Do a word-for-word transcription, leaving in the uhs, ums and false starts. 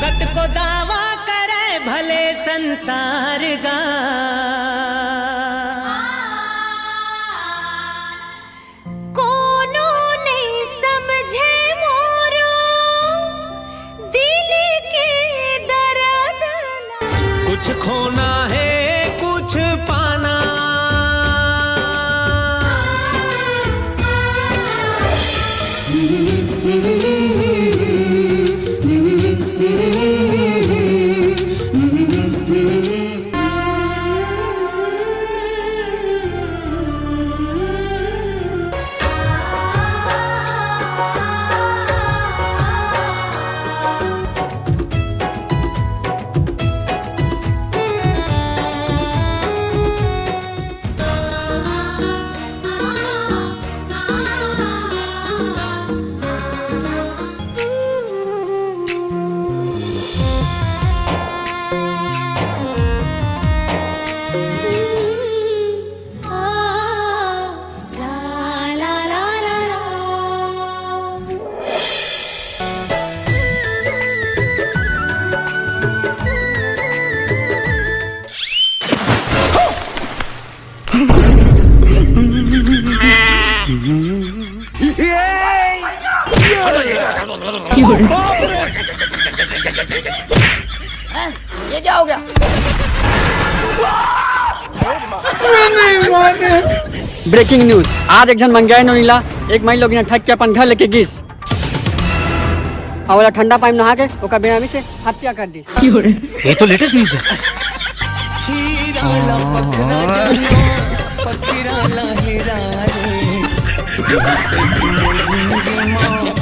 कतको दावा करे भले संसार गा, कोनो नइ समझे मोरो दिल के दर्द ला। कुछ खोना है, कुछ पाना। ये क्या हो गया? Breaking news. आज एक झन मंगेय नोनी ला एक माई लोगिन ठग के अपन घर लेके गिस। अउ ओला ठंडा पानी नहा के ओकर बेनामी से हत्या कर दिस। ये तो लेटेस्ट न्यूज है। हीरा ला पकड़ा जानो, पकड़ा ला हीरा रे।